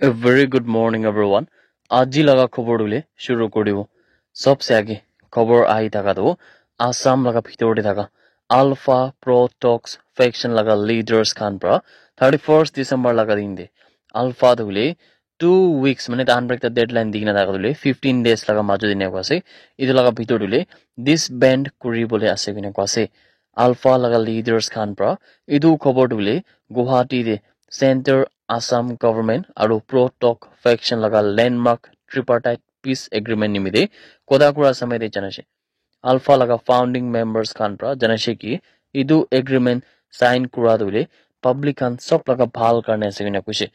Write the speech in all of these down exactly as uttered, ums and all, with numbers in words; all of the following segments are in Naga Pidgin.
A very good morning, everyone. Aji laga khobor tu le shuru kori dibo. Sabse age khobor ahi thaka tu Assam laga bhitor te thaka Alpha Pro Talks faction laga leaders khan pra thirty-first December laga din te Alpha tu le two weeks, mane tahan pra ekta deadline dikena thaka tu le fifteen days laga majo dine kwa ase. Itu laga bhitor tu le disband kori bole ase koina kwa ase. Alpha laga leaders khan pra itu khobor tu le Guwahati te Center Assam Government aru Pro Talk faction laga landmark tripartite peace agreement nimite kotha kura samay te janase. Alpha laga founding members khan pra janase ki itu agreement sign kura tu le public khan sob laga bhal karne ase koina koise.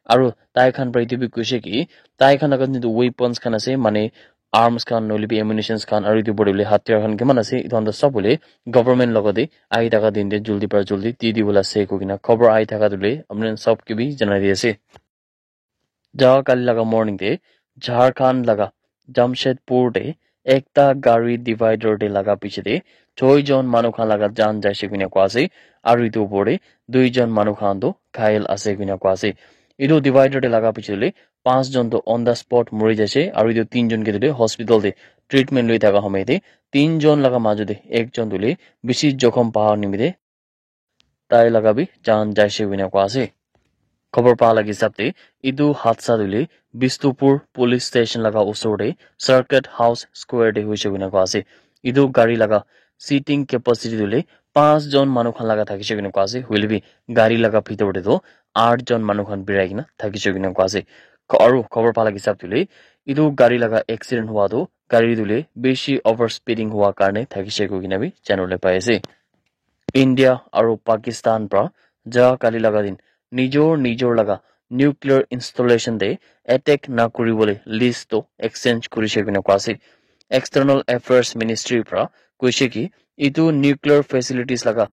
Aru tai khan pra itu bi koise ki tai khan laga nitu weapons khan ase, mane arms khan, nohoile bi ammunitions khan, aru itu opor te hoile hatiyar khan kiman ase, itu khan toh sob hoile government logote ahi thaka din te jaldi para jaldi di dibole ase koikena khobor ahi thaka tu le apni khan sob ke bi janai di ase. Jaga kali laga morning te Jharkhand laga Jamshedpur te ekta gari divider te laga piche te choi jon manu khan laga jan jaise koina koa ase, aru itu opor te dui jon manu khan toh ghayal ase koina koa ase. Itu divider te laga piche te panch jon toh on the spot mori jaise, aru itu tin jon ke tu hospital te treatment loi thaka homoy te tin jon laga majo te ekjon tu le bishi jokhom pa nimite tai laga bi jan jaise koina koa ase. Khobor pa laga hisab te itu hadsa tu le Bisnupur Police Station laga usor te Circuit House Square te hoise koina koa ase. Itu gari laga seating capacity tu le panch jon manu khan laga thakise koina koa ase. Hoile bi gari laga bhitor te toh aat jon manu khan birai kena thakise koina koa ase. Kho-, aru khobor pa laga hisab tu le itu gari laga accident hua toh gari tu le bishi over speeding hua karne thakise koikena bi janibole pai ase. India aru Pakistan pra jaga kali laga din nijor nijor laga nuclear installation te attack na kuri bole lease toh exchange kurise koina koa ase. External Affairs Ministry pra koise ki itu nuclear facilities laga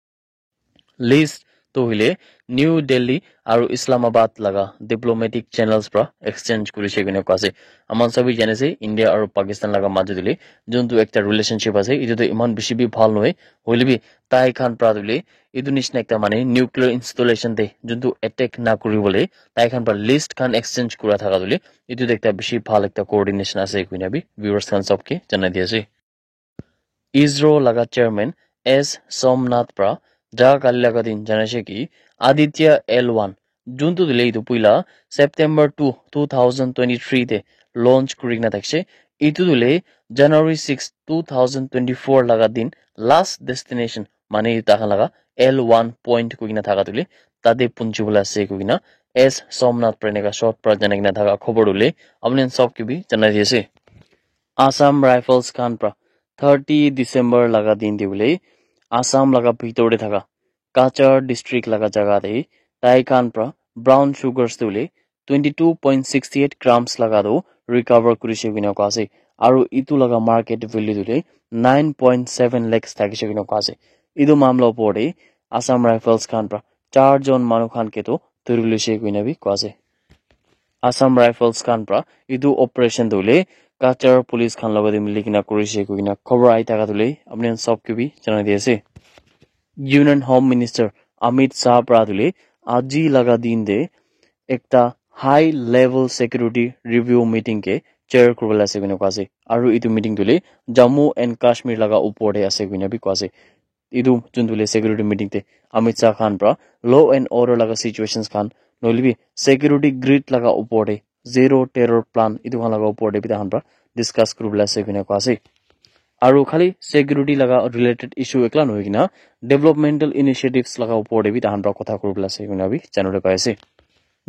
lease toh hoile New Delhi aru Islamabad laga diplomatic channels pra exchange kurise koina koa ase. Aman sabi jane ase India aru Pakistan laga majo te le juntu ekta relationship ase, itu toh iman bishi bi bhal nohoi. Hoile bi tai khan pra tu le itu nishina ekta mane nuclear installation te juntu attack na kuri bole tai khan pra lease khan exchange kura thaka tu le itu toh ekta bishi bhal ekta coordination ase koina bi viewers khan sob ke janai di ase. ISRO laga chairman S Somnath pra jaga kali laga din janase ki Aditya L one juntu tu le itu puila September two, two thousand twenty-three te launch kuri kena thakise. Itu tu le January six, two thousand twenty-four laga din last destination mane takhan laga L one point koikena thaka tu le tate punchi bole ase koikena S Somnath pra eneka short pra janai kena thaka khobor tu le apni khan sob ke bi janai di ase. Assam Rifles khan pra thirty December laga din te bole Assam laga bhitor te thaka Cachar district laga jaga te tai khan pra brown sugars tu le twenty two point six eight grams laga tu recover kurise koina koa ase. Aru itu laga market value tu le nine point seven lakhs thakise koina koa ase. Itu mamla opor te Assam Rifles khan pra char jon manu khan ke tu thuri lise koina bi koa ase. Assam Rifles khan pra itu operation tu le Cachar police khan logote mili kena kurise koikena khobor ahi thaka tu le apni khan sob ke bi janai di ase. Union Home Minister Amit Shah pra tu le aji laga din te ekta high level security review meeting ke chair kuribole ase koina koa ase. Aru itu meeting tu le Jammu and Kashmir laga upor te ase koina bi koa ase. Itu juntu le security meeting te Amit Shah khan pra law and order laga situations khan nohoile bi security grid laga upor te zero terror plan itu khan laga upor te bi takhan pra discuss kuribole ase koina koa ase. Aru khali security laga related issue ekla nohoi kena developmental initiatives laga upor te bi takhan pra kotha kuribole ase koina bi janibole pai ase.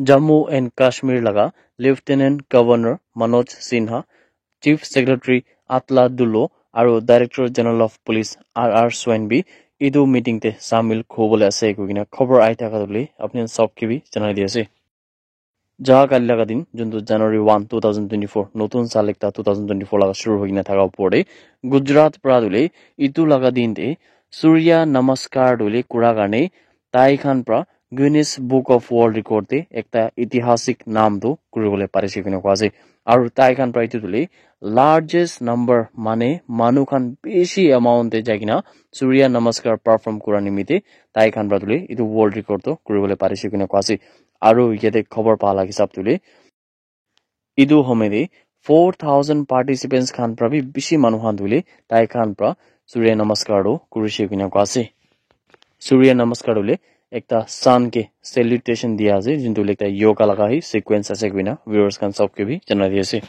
Jammu and Kashmir laga Lieutenant Governor Manoj Sinha, Chief Secretary Atla Dullo aru Director General of Police R R Swain bi itu meeting te samil khobole ase koikena khobor ahi thaka tu le apni khan sob ke bi janai di ase. Jaga kali laga din juntu January one, two thousand twenty-four, notun sal ekta two thousand twenty-four laga shuru hoikena thaka upor te Gujarat pra tu le itu laga din te Surya Namaskar tu le kura karne tai khan pra Guinness Book of World Record te ekta itihasik naam tu kuribole parise koina koa ase. Aru tai khan pra itu tu le largest number mane manu khan bishi amount te jai kena Surya Namaskar perform kura nimite tai khan pra tu le itu world record tu kuribole parise koina koa ase. Aru yate khobor pa laga hisab tu le Etu home de four thousand participants khan pra bi bishi manu khan tu hoile tai khan pra Surya Namaskar tu kurishe koina koa ase. Surya Namaskar tu hoile ekta sun ke salutation dia ase, jintu hoile ekta yoga laga hi sequence ase koina viewers khan sob ke bi janai di ase.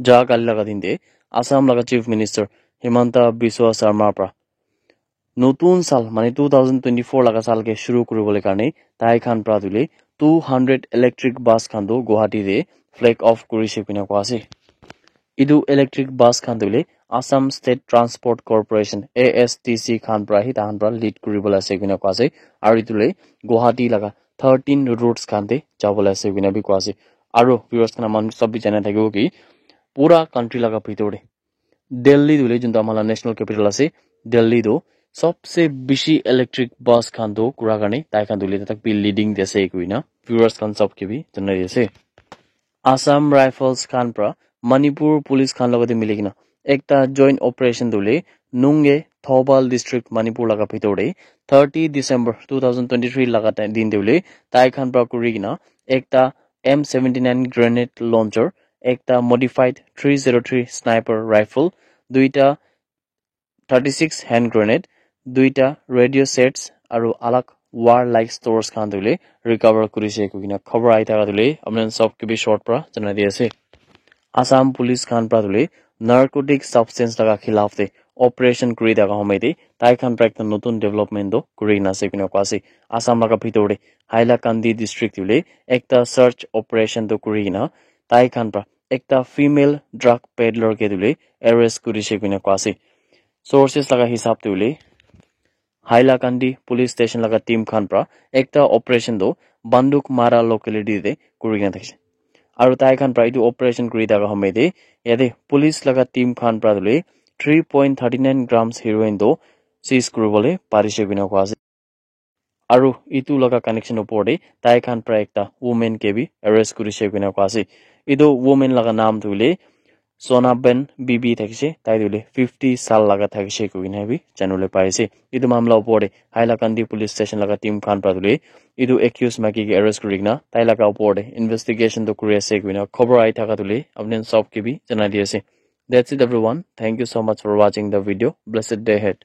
Ja kali laga din de Assam laga Chief Minister Himanta Biswa Sarma pra notun sal, mane two thousand twenty-four laga sal ke shuru kuribole karne tai khan pra tu hoile two hundred electric bus khan tu Guwahati de flag off kurishe koina koa ase. Etu electric bus khan tu hoile Assam State Transport Corporation, A S T C, khan pra hi tahan pra lead kuribole ase koina koa ase. Aru etu le Guwahati laga thirteen routes khan te jabole ase koina bi koa ase. Aru viewers khan, aman sob bi jana thakibo ki pura country laga bhitor te Delhi tu hoile juntu amala national capital ase, Delhi tu sobse bishi electric bus khan tu kura karne tai khan tu hoile tak bi leading de ase koina viewers khan sob ke bi janai di ase. Assam Rifles khan pra Manipur Police khan logate mili kena ekta joint operation tu hoile Nungge, Thoubal District, Manipur laga bhitor te thirty December two thousand twenty-three laga ti- din te hoile tai khan pra kuri kena ekta M seventy-nine grenade launcher, ekta modified three zero three sniper rifle, duita thirty-six hand grenade, duita radio sets aru alag warlike stores khan tu hoile recover kurishe koina khobor ahi thaka tu hoile apni khan sob ke bi short pra janai di ase. Assam Police khan pra tu hoile narcotic substance laga khilaf te operation kuri thaka home te tai khan pra ekta notun development tu kuri kena ase koina koa ase. Assam laga bhitor te Hailakandi District tu hoile ekta search operation tu kuri kena tai khan pra ekta female drug peddler ke tu hoile arrest kurishe koina koa ase. Sources laga hisab te hoile Hailakandi Police Station laga team khan pra ekta operation tu Banduk Mara locality te kuri kena thakishe. Aru tai khan pra etu operation kuri thaka home te yate police laga team khan pra tu hoile three point thirty nine grams heroin tu seize kuribole parishe koina koa ase. Aru etu laga connection opor te tai khan pra ekta woman ke bi arrest kurishe koina koa ase. Etu woman laga naam tu hoile Sona Ben Bibi thakishe, tai tu hoile fifty sal laga thakishe koina bi janibole pai ase. Etu mamla opor te Hailakandi Police Station laga team khan pra tu hoile etu accused maiki ke arrest kuri kena tai laga opor te investigation tu kuri ase koina khobor ahi thaka tu hoile apni khan sob ke bi janai di ase. That's it everyone. Thank you so much for watching the video. Blessed day ahead.